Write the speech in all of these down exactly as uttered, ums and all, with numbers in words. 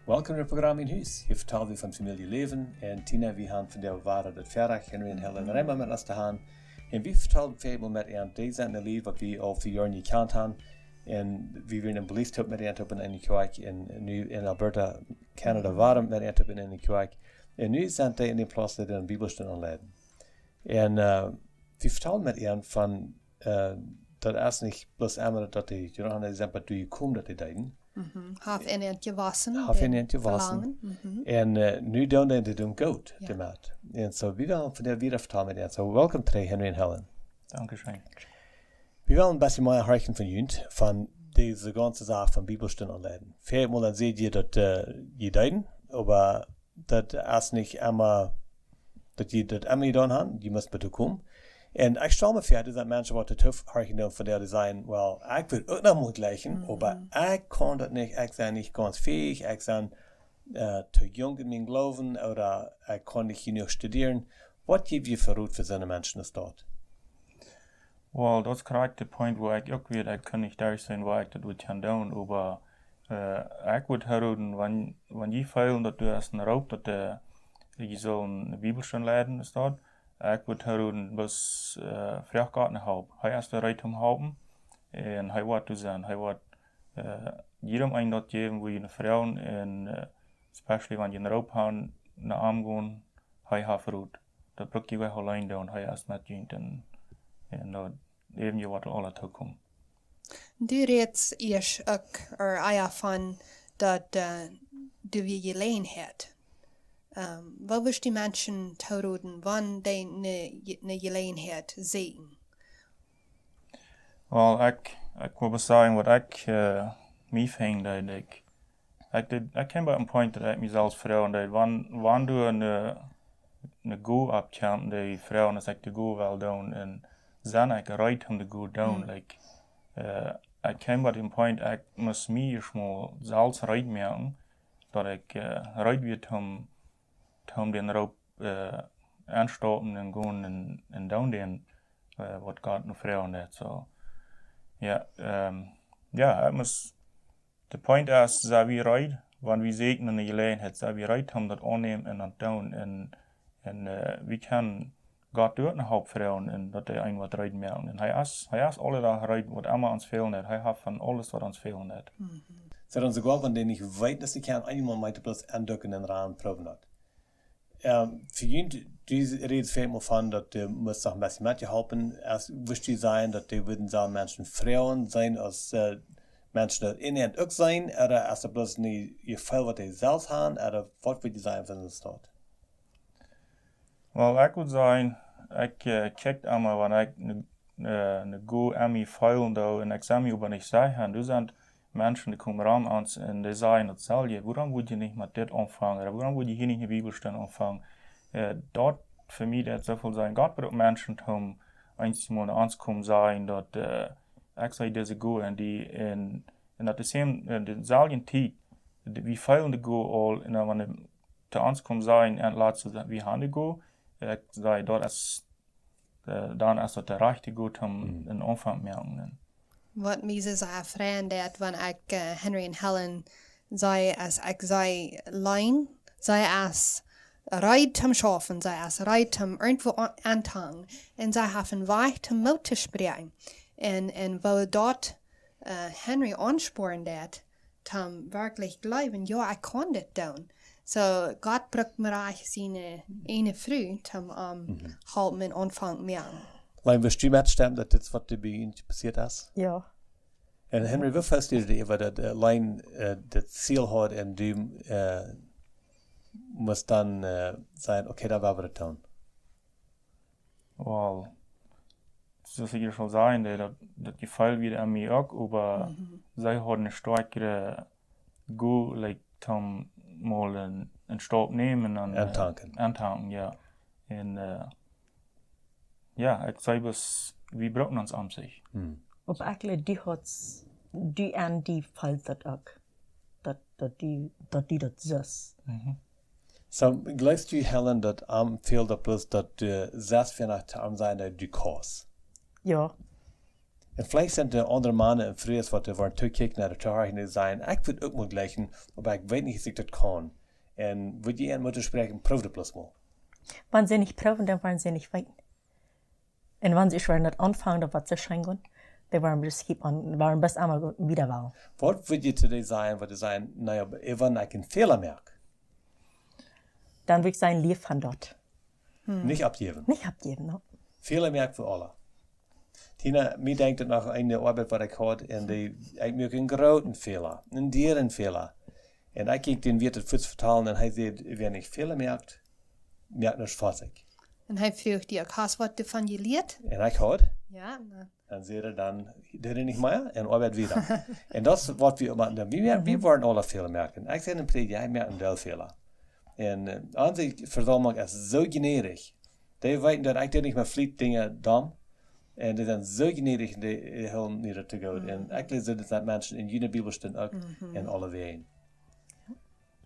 Welkom to daut Program En Hus. Hia vetalen wie von Famieljeläwen. Un Tina, wie haben vondoag daut Väarajcht, Henry un Helen Reimer met ons to haben. Un wie vetalen väl mol met an, dee sent een Lied, waut wie aul fa Joaren jekjant haben. Un wie wieren en Belize toop met an toop en eene Kjoakj. Un nu en Alberta, Canada, wieren met an toop en eene Kjoakj. Un nu sent dee en dän Plauss, daut dee eene Bibelstund aunleiden. Un, äh, wie vetalen met an von, äh, daut es nich bloos emma daut dee, jo, dan es emma doa jekomen daut dee deeden. Mhm. Haft en an jewossen, Haft en dän an jewossen. Velangen. Mhm. Un, äh, nu doonen dee, dee doonen goot, Jo. doamet. Un soo, wie wellen vondoag wieda vetalen met an. Soo, welkom trigj, Henry un Helen. Dankscheen. Wie wellen een bät mea horchen von junt, von dise gaunze Sach von Bibelstund aunleiden. Väl mol dan säd jie daut, äh, jie deeden, oba daut es nich emma, daut jie daut emma jedonen haben, jie musten bie to komen. Un ekj stal mie väa, doa sent Menschen, waut tohorchen doonen, von dee, dee sajen, well, ekj well uk noch mol jlikjen, Mhm. oba ekj kaun daut nich, ekj sie nich gaunz fähich, ekj sie, äh, too junk en mienen Gloowen, ooda ekj kaun nich jenuach studieren. Waut jeft jie fa Rot fa soone Menschen aus daut? Well, daut es krakjt de Punkt, wua ekj uk wia, ekj kaun nich doa sennen, wua ekj daut wudd kjennen doonen, oba, äh, ekj wudd raden, wan, wan jie feelen, daut doa es een Roop, daut, äh, jie sellen eene Bibelstund leiden, es daut, ekj wudd raden, bloos, äh, froagt Gott no Help. Hee es doa reed om to halpen, un hee woat doa sennen. Hee woat, äh, jiedem eenen daut jäwen, wua jie no froagen, un, äh, especially wan jie een Roop haben, no am gonen, hee haft Rot. Daut bruck jie nich auleen doonen, hee es met junt un, un daut äwen jie waut aula tokomen. Du rätst ieescht uk, or, ah jo, von daut, äh, du wia Jeläajenheit. Ähm, waut wurscht du Menschen tooroden, wan dee ne, ne Jeläajenheit seenen? Well, ekj, ekj well bloos sajen waut ekj, äh, mie finj, daut ekj, ekj deed, ekj kjeem bie een Punkt, daut ekj mie selfst froag, daut wan, wan du ne, ne Gow oppkjemst, dee froagen, aus ekj de Gow well doonen, un sie ekj reed om de Gow doonen, Mm. like, äh, ekj kjeem bie een Punkt, ekj must mie ieescht mol selfst reed moaken, daut ekj, äh, reed wia om, om dän Roop, äh, auntostoppen un gonen un, un doonen dän, äh, waut Gott nu froagen deed, soo. Jo, ähm, jo, ekj must De Punkt es, sie wie reed, wan wie seenen ne Jeläajenheit, sie wie reed om daut aunnämen un daut doonen. Un, un, äh, wie kjennen Gott doa ne Help froagen un daut hee eenen waut reed moakt. Un hee es, hee es aule Dach reed, waut emma ons fälen deed. Hee haft von aules, waut ons fälen deed. Mhm. Soo dan soogoa, wan dee nich weeten, daut see kjennen, eemol mol bloos aunducken un ran proowen daut. Ähm, fa junt, du rätst väl mol von daut du must noch een bät metjeholpen. Aus wurscht du sajen daut du wudden soo Menschen froagen, seenen aus, äh, Menschen daut en an uk seenen, ooda es daut bloos een Jefeel waut du selfst hast, ooda waut wudd jie sajen von soon Staut? Well, ekj wudd sajen, ekj, äh, kjikj emma, wan ekj ne, äh, ne Gow en mie feelen doo un ekj sie mie oba nich secha, un doa sent Menschen, dee komen rom ons un dee sajen daut selwje: "Wuarom wudd jie nich met dit aunfangen? Ooda wuarom wudd jie hia nich ne Bibelstund aunfangen?" Äh, daut fa mie, daut soo väl sajen, Gott brukt Menschen, om eenjemol no ons komen sajen daut, äh, ekj see dise Gow en die, un, un daut es en, en deeselwje Tiet, dee, wie feelen de Gow aul, un dan wan dee to ons komen sajen, un lat soo, wie haben de Gow, ekj saj, daut es äh, dan es daut de rajchte Gow om Mhm. een Aunfank moaken. Waut mie sea freid, daut wan ekj, äh, Henry un Helen see, aus ekj see lein, see es reed om schaufen, see es reed om irjentwua aun-, auntofangen. Un see haben een Wajch om Moot to spräakjen. Un, un woo daut, äh, Henry aunspornen deed, om werkjlich jleewen, jo, ekj kaun dit doonen. Soo, Gott brukt mie ieescht eene, eene Fru, om, ähm, Mhm. halpen en Aunfank moaken. Lien, wurscht du metstemmen daut dit waut bie junt passieet es? Jo. Un Henry, woo fält die daut, daut, äh, Lien, äh, daut Ziel haud un du, äh, must dan, äh, sajen, okay, daut woa wie doonen? Well, soo aus ekj aul säd, daut, daut Jefeel wia en mie uk, oba Mhm. see haud eene stoakjere Gow, like, om mol een, een Staup nämen un, äh, Aunfangen. Aunfangen, jo. Un, äh, jo, ekj saj bloos, wie brucken ons aun sikj. Hm. Opp ekjle, du hast, du en die fält daut uk. Daut, daut du, daut du daut sitst. Mhm. Soo, jleefst du, Helen, daut am fält daut bloos daut du sitst, wiels am sent daut du kaust? Jo. Un veleicht sent doa aundre Mana un Frues, waut doa woaren tookjikjen, no de Toorhorchen, dee sajen: "Ekj wudd uk mol jleichen, oba ekj weet nich, aus ekj daut kaun." Un wudd jie an motten spräakjen: "Proow daut bloos mol." Wan see nich proowen, dan woaren see nich weeten. Un wan see ieescht woaren daut aunfangen, daut woat soo scheen gonen, dee woaren bloos kjiepen, woaren bloos emma wieda wellen. Waut wudd jie to dee sajen, waut dee sajen: "Na jo, wan ekj een Fäla moak?" Dan wudd ekj sajen: "Lia von daut." Nich oppjäwen. Nich oppjäwen, no. Fäla moaken wie aula. Tina, mie denkjt daut noch aun eene Oabeit, waut ekj haud, un dee, ekj muak eenen grooten Fäla, eenen dieren Fäla. Un ekj jinkj dän Wirt daut fuaz vetalen un hee säd: "Wäa nich Fäla moakt, moakt nuscht fausich." Un hee fruach die uk: "Hast waut doavon jelieet?" Un ekj haud. Jo, na. Dan säd hee: "Dan, dit nich mea un oabeit wieda." Un daut es waut wie moaken. Wie, wie, wie woaren aula Fäla moaken. Ekj sie een Prädja, ekj moak een Deel Fäla. Un, äh, onse Vesaumlunk es soo jnädich. Dee weeten daut ekj doo nich mea fliet Dinja dom. Un dee sent soo jnädich un dee, äh, hoolen mie daut too goot. Un ekj jleew, daut sent Menschen en june Bibelstund uk un aulawäajen.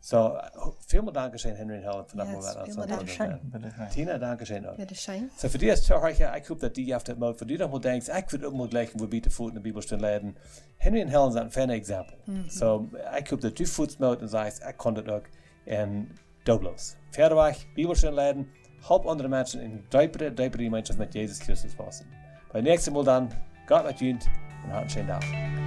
Soo, äh, välmol dankscheen, Henry un Helen, fa daut Moment. Dankscheen. Tina, dankscheen uk. Soo, fa die aus Toorhorcha, ekj hop, daut die jeft daut Moot, wan du noch mol denkjst: "Ekj wudd uk mol jleichen, woo bie de Foten de Bibelstund leiden." Henry un Helen sent een fein Exempel. Soo, ekj hop, daut du foats Moot un sajchst: "Ekj kaun daut uk." Un doo bloos. Wieda wajch, Bibelstund leiden, halp aundre Menschen en deepre, deepre Jemeenschoft met Jesus Christus wausen. Bat daut näakjste Mol dan, Gott met junt un habt eenen scheenen Dach.